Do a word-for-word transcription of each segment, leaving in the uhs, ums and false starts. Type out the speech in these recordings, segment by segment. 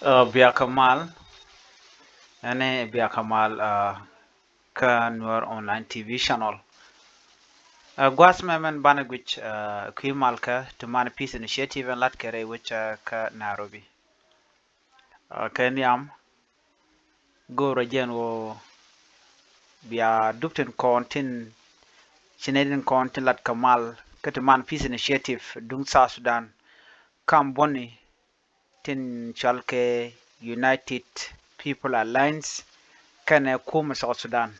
Ɛ, bia kɛ mal. Ɛn ɛ bia kɛ mal, ɛ, kä Nuer Online T V channel. Ɛ, gua̱th mɛ mɛn banɛ guic, ɛ, kui̱ mal kä ti man Peace Initiative ɛn lat kɛ rɛy wec, ɛ, kä Nairobi. Ɛ, kɛ nhiam go̱o̱rä jɛn ɣöö bia dup tin kɔn tin ci nɛy tin kɔn tin lat kɛ mal kä ti man Peace Initiative duŋ South Sudan kam buɔ̱ni tin cɔal kɛ United People Alliance kɛnɛ kumɛ South Sudan.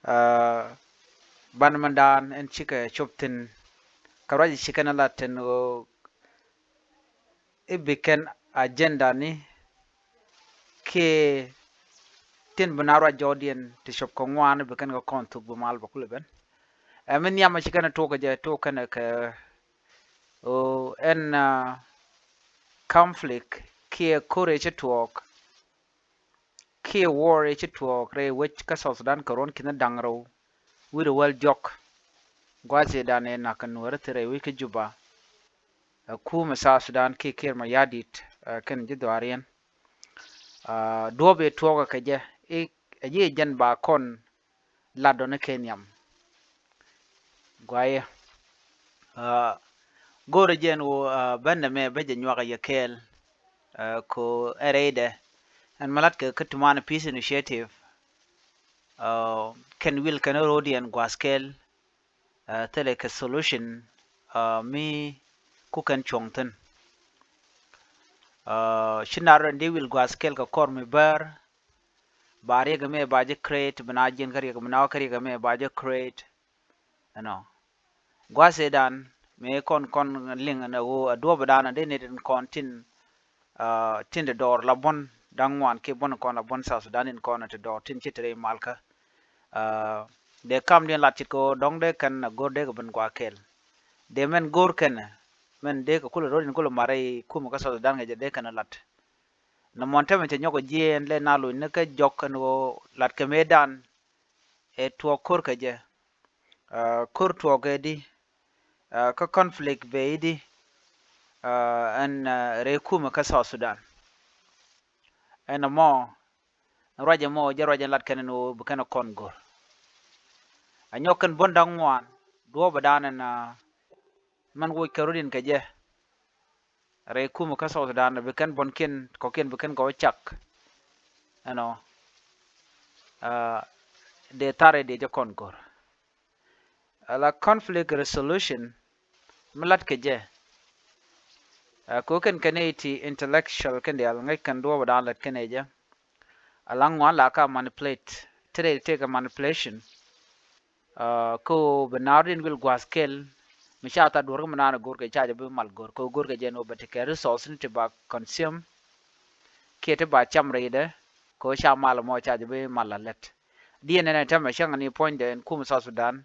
Ɛ, banɛ mɛn daan ɛn cikɛ cop thi̱n kɛ ruac cikɛ ni la tin ɣöö i̱ bi kɛn agenda ni kiɛ tin bi na ruac jɔɔdiɛn ti cop kɛ ŋuan i̱ bi kɛn kɛ kɔn thuk bi mal bä kulɛ ben. Ɛ, mi nhiamɛ cikɛ ni tok kɛ jɛ tok kɛn kɛ ɣöö ɛn, ɛ, conflict kiɛ ko̱r ëë ci tuɔɔk kiɛ war ëë ci tuɔɔk rɛy wec kä South Sudan kɛ ruɔ̱n ki̱n da̱ŋ rɛw wi̱cdɛ wäl diɔ̱k. Gua̱cidan ëë na̱k kɛ Nuäärä thi̱n rɛy wec kä Juba. Ɛ, kumɛ South Sudan kiɛ Kiir Mayardit, ɛ, kɛn ji̱ dhuaariɛn. Ɛ, duɔ̱ɔ̱p ëë tuɔɔkɛ kɛ jɛ i̱ ɛ ji̱ jɛn ba kɔn lat dɔ̱ni kɛ nhiam. Guayɛ. Ɛ, go̱o̱rä jɛn ɣöö, ɛ, bändɛ mɛ bä jɛ nyuak a yɛ kɛɛl, ɛ, ko ɛ rɛydɛ ɛn ma lat kɛ kä tuman Peace Initiative, ɛ, kɛn wil kɛn ro̱o̱diɛn gua̱a̱th kɛɛl, ɛ, thilɛ kɛ solution, ɛ, mi ku kɛn cuɔ̱ŋ thi̱n. Ɛ, ci nar rɛn di wil gua̱a̱th kɛɛl kɛ kɔr mi bär ba riɛk mɛ ba ji̱ create bi na jiɛn kä riɛk bi na wä kä riɛk mɛ ba ji̱ create. Ɛnɔ gua̱a̱th ëëdan mëë kɔn kɔn liŋ ɛn ɛ ɣöö ɛ duɔ̱ɔ̱p ëëdan ɛ dee nɛy tin kɔn tin, ɛ, tin ti dɔɔr la buɔ̱n da̱ŋ ŋuan kiɛ buɔ̱n kɔn la buɔ̱n South Sudan in kɔn ɛ ti dɔɔr tin ci te rɛy malkä. Ɛ, dee kamdiɛn lat ce̱tkɛ ɣöö dɔ̱ŋ dee kɛn ɛ go̱r dee kɛ ben gua̱a̱th kɛɛl. Dee mɛn go̱r kɛn ɛ mɛn dee kɛ kulɛ ro̱d in kulɛ ma̱r rɛy kumɛ kä South Sudan kɛ jɛ dee kɛn ɛ lat. Nɔmɔ ɛn tämɛ cɛ nyɔk ɛ jiɛɛn lɛ na lo̱cni kä jɔk ɛn ɣöö lat kɛ mëëdan ɛ tuɔɔk ko̱r kɛ jɛ. Ɛ, ko̱r tuɔɔk ɛ di, ɛ, kä conflict bɛ i̱di, ɛ, ɛn, ɛ, rɛy kumɛ kä South Sudan. Ɛn ɛmɔ ɛn ruac ɛmɔ jɛ ruac ɛn lat kɛn ɛn ɣöö bi kɛn ɛ kɔn go̱r. Ɛ nyɔk kɛn buɔ̱n da̱ŋ ŋuan duɔ̱ɔ̱p ɛ da̱a̱n ɛn, ɛ, mɛn woc kɛ rot in kɛ jɛ rɛy kumɛ kä South Sudan bi kɛn buɔ̱nkiɛn kɔ̱kiɛn bi kɛn kɛ wä cak. Ɛnɔ, ɛ, dee thar ɛ dee jɛ kɔn go̱r. Ala conflict resolution mi lat kɛ jɛ, ɛ, ko kɛn kɛn iti intellectual kɛn dial ŋäc kɛn duɔ̱ɔ̱p ɛ da̱a̱n lat kɛn ɛ jɛ. Ala ŋuan la ka manipulate, te rɛy tekɛ manipulation. Ɛ, kä ɣöö bi naar din wil gua̱a̱th kɛl mi ca tha̱a̱ŋ duɔ̱ɔ̱r kä mi naan go̱o̱r kɛ ca jɛ bi mal go̱o̱r, kɛ ɣöö go̱o̱r kɛ jɛ ni ɣöö bɛ ti kɛ resource ni ti ba consume kiɛ ti ba cam rɛydɛ, kɛ ɣöö ca mal mɔ ca jɛ bi mal a lät. Diɛn ɛn ɛ tämɛ cäŋ ni puɔ̱nydɛ ɛn kumɛ South Sudan,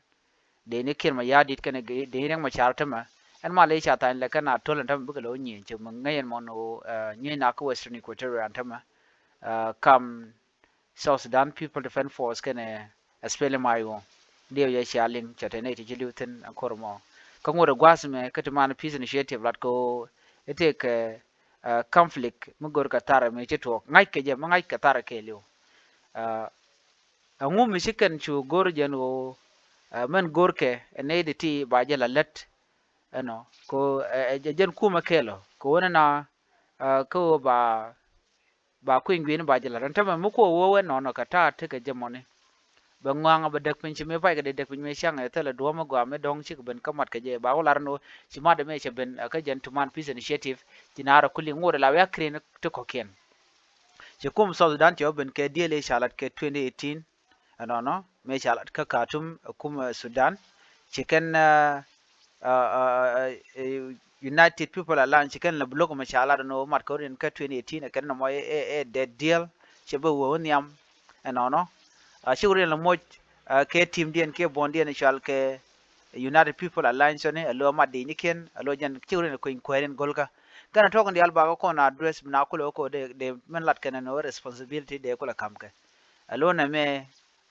dee ni Kiir Mayardit kɛnɛ dee ni Riɛk Macar tämɛ. Ɛn mal i̱ ca tha̱a̱ŋ lɛ kɛn a to̱l ɛn tämɛ bikɛ lo̱ nyieny cɛ mi ŋäc ɛn mɔn ɣöö, ɛ, nyieny na kä Western Equatoria ɛn tämɛ, ɛ, kam South Sudan People Defense Force kɛnɛ, ɛ, S P L M I O. Diɛw yɛ cia liŋ cɛ te nɛy ti ci li̱w thi̱n ɛn ko̱r mɔ. Kä ŋot ɛ gua̱a̱th mɛ kä ti man Peace Initiative lat kɛ ɣöö i̱ tëëkɛ, ɛ, conflict mi go̱r kɛ thar mi ci tuɔɔk ŋa̱c kɛ jɛ mi ŋa̱c kɛ thar kɛɛliw. Ɛ, ɛŋu mi ci kɛn cu go̱r jɛn ɣöö, ɛ, mɛn go̱r kɛ ɛ nɛy di ti ba jɛ la lät. Ɛnɔ kɛ ɣöö, ɛ, ɛ, jɛn kumɛ kɛɛl ɔ kɛ ɣöö nɛna, ɛ, kä ɣöö ba ba kui̱ny gui̱n ba jɛ la̱t ɛn tämɛ mi kuɔ wee wee nɔnɔ kɛ ta̱a̱ tekɛ jɛ mɔni. Bɛ ŋɔaŋ bɛ däk piny ci mëë packɛ dee däk piny mëë caŋ ɛ thilɛ duɔ̱ɔ̱m mi gɔaa mi dɔ̱ŋ cikɛ ben kä mat kɛ jɛ ba wä lar ɛn ɣöö ci mat ɛmɛ cɛ ben, ɛ, kä jɛn tuman Peace Initiative ci naar ɛ kuli ŋot ɛ la wiak kirin ti kɔ̱kiɛn. Ci kum South Sudan cɛ wä ben kɛ diëël ëë ca lat kɛ twenty eighteen. Ɛnɔnɔ mëë ca lat kä Khartoum, ɛ, kum, ɛ, Sudan ci kɛn, ɛ, ɛ, ɛ, ɛ, United People Alliance ci kɛn lɛ block mɛ ca lat ɛn ɣöö mat kɛ ɣöö in kä twenty eighteen ɛ kɛn nɔmɔ ɛ, ɛ, ɛ dead deal. Cɛ bä wee wä nhiam ɛnɔnɔ. Ɛ, cikɛ ɣöö in lɛ moc, ɛ, kɛ team diɛn kiɛ buɔ̱n diɛn cual kɛ United People Alliance ni ɛ lo̱ mat di̱i̱nyikiɛn ɛ lo̱ jɛn cikɛ ɣöö in lɛ kueny kueer in go̱lkä. Kɛn ɛ tɔ̱k in diaal bakɛ kɔn address mi na kulɛ wä kɛ ɣöö dee, dee mɛn lat kɛn ɛn ɣöö responsibility dee kulɛ ka̱m kɛ. Ɛ lo̱ nɛmɛ,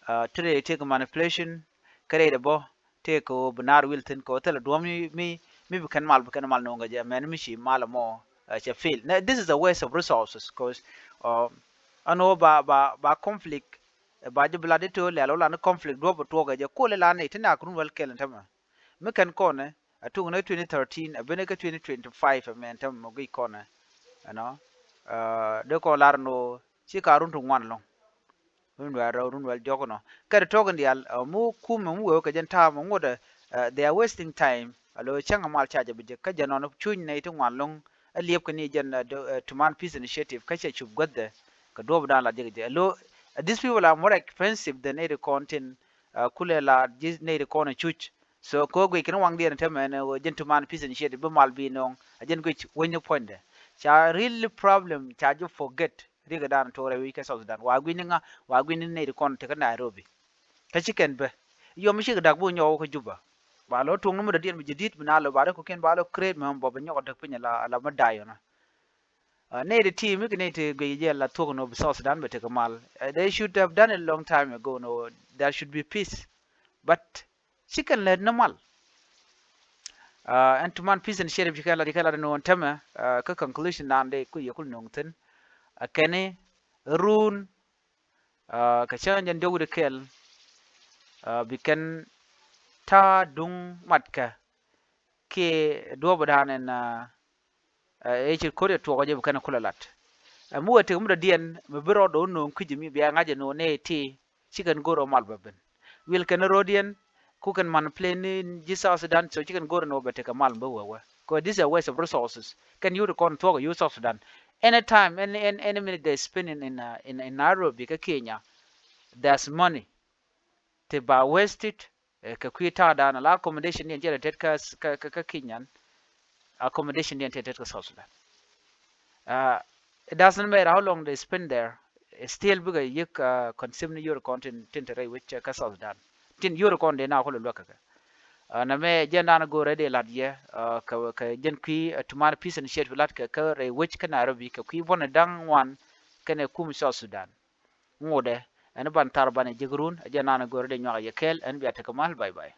ɛ, ti rɛy tekɛ manipulation kä rɛy dee bä tëëkɛ ɣöö bi naar wil thi̱n kɛ ɣöö thilɛ duɔ̱ɔ̱m mi, mi, mi bi kɛn mal bi kɛn mal no̱o̱ŋ kɛ jɛ mɛn mi ci mal ɛmɔ, cɛ fail. Nɛ, this is a waste of resources, 'cause ɛn ɣöö ba, ba, ba conflict, ba ji̱ bi lat i̱ to̱ lɛl ɣöö la ni conflict duɔ̱p ɛ tuɔɔk ɛ jɛ kol ila ni ti nak run wäl kɛl ɛn tämɛ. Mi kɛn kɔnɛ a tuŋ ni twenty thirteen a ben kä twenty twenty-five ɛmɛn tämɛ mɔ guic kɔnɛ, you know, dee kɔn lar ni ɣöö ci ka run ti ŋuan lɔ̱ŋ. Run wäl rɛw, run wäl jɔk nɔ. Kɛ ti tɔk in diaal, mu kumɛ mu wee kɛ jɛn ta̱a̱ mɔ ŋuɔ̱t ɛ, they are wasting time. A lo̱ cäŋ a mal ca jɛ bi jek kä jɛ nɔn cuny nɛy ti ŋuan lɔ̱ŋ. A liɛp kɛ ni jɛn, ɛ, Tuman Peace Initiative kä cɛ cup guäthdɛ kɛ duɔ̱ɔ̱p dan la jek jɛ. A lo̱, ɛ, these people are more expensive than nɛy ti kɔn tin, ɛ, kulɛ la ji̱ nɛy ti kɔn ɛ cuc. So kɛ ɣöö guic kɛn waŋdiɛn tämɛ ɛn ɣöö jɛn Tuman Peace Initiative bi mal bi nɔŋ a jɛn guic weny ni puɔ̱nydɛ. Ca really problem ca ji̱ forget. Riɛk dan tuɔɔk rɛy wec kä South Sudan. Wa gui̱n ni ŋa, wa gui̱n ni nɛy ti kɔn tekä Nairobi. Kä ci kɛn bä. Yɔm mi cikɛ dak bi nyɔk wä kä Juba. Ba lɔ tuɔŋ ni mi dɔ̱diɛn mi jadid mi na lɔ ba ri kɔ̱kiɛn ba lɔ create mi bɔ bi nyɔk tek piny ala, ala mi day ɔnɔ. Nɛy ti ti mi kɛ nɛy ti guic jɛ la thuɔk ni bi South Sudan bɛ tekɛ mal. They should have done it long time ago, no, there should be peace. But ci kɛn lät ni mal. Ɛn Tuman Peace Initiative ci kɛn lat, ci kɛn lat ni ɣän tämɛ kä conclusion dan dee ku yɛ kul no̱o̱ŋ thi̱n. Ɛ kɛn ni run kɛ cäŋ jɛn diɔ̱k wi̱cdɛ kɛl bi kɛn ta̱a̱ duŋ matkɛ kiɛ duɔ̱ɔ̱p dan ɛn ëë ci ko̱r yɛ tuɔɔk jɛ bi kɛn kulɛ lat. Ɛ mi wee tek mi dɔ̱diɛn mi bi rɔɔd do̱n no̱o̱ŋ kui̱c mi bia ŋa̱c ɛ no̱o̱ŋ nɛy ti ci kɛn go̱r ɔ mal bä ben. Wil kɛn ro̱diɛn ku kɛn man play ni ji̱ South Sudan, so ci kɛn go̱r ɛ no̱o̱ŋ bɛ tek ɛ mal bä wee wee. 'Cause this is a waste of resources. Kɛn yut kɔn thuɔɔk ɛ yut South Sudan. Anytime, any, any, any minute they spend in, in, uh, in, in Nairobi kä Kenya, there's money ti ba wasted. Kɛ kui̱ ta̱a̱ dan ala accommodation diɛn cɛ rɛ tet kä, kä, kä Kenyan. Accommodation diɛn cɛ tet kä South Sudan. It doesn't matter how long they spend there, still bikɛ yik consume ni yur kɔn tin, tin te rɛy wec kä South Sudan. Tin yur kɔn dee na kulɛ luäk kɛ kɛ. Nɛ mɛ jɛn dan go̱o̱rɛ dee lat yɛ kɛ, kɛ jɛn kui̱ Tuman Peace Initiative lat kɛ kä rɛy wec kä Nairobi kɛ kui̱ buɔ̱n da̱ŋ ŋuan kɛnɛ kum South Sudan. Ŋotdɛ ɛn ban thar ban jek run ɛ jɛn dan go̱o̱rɛ dee nyuak yɛ kɛɛl ɛn bia tekɛ mal, bye bye.